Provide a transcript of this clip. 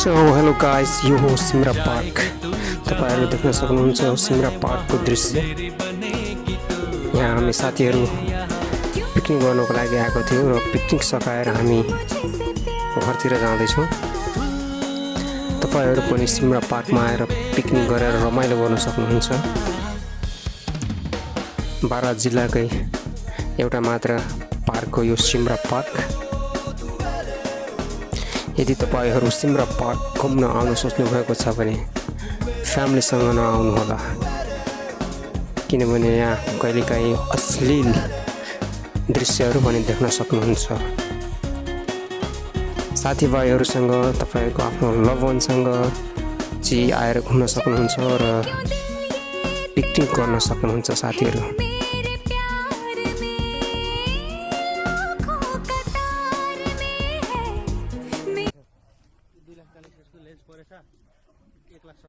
So hello guys, यो हो Simara park. तपाईहरु देख्न सक्नुहुन्छ सिमरा पार्कको दृश्य। यहाँ हामी साथीहरु पिकनिक गर्नको लागि आएको थियौं र पिकनिक सकाएर हामी घरतिर जाँदैछौं। तपाईहरु पनि सिमरा पार्कमा आएर पिकनिक गरेर रमाइलो गर्न सक्नुहुन्छ। बारा जिल्लाकै एउटा मात्र पार्क हो यो सिमरा पार्क। यदि तपाईहरु सिमरा पार्क घुम्न आउन सोच्नु भएको छ भने फ्यामिलीसँग नआउनु होला, किनभने यहाँ कहिलेकाहीँ अश्लील दृश्यहरू पनि देख्न सक्नुहुन्छ। साथीभाइहरूसँग तपाईहरुको आफ्नो लभ वनसँग चाहिँ आएर घुम्न सक्नुहुन्छ र पिकनिक गर्न सक्नुहुन्छ साथीहरु।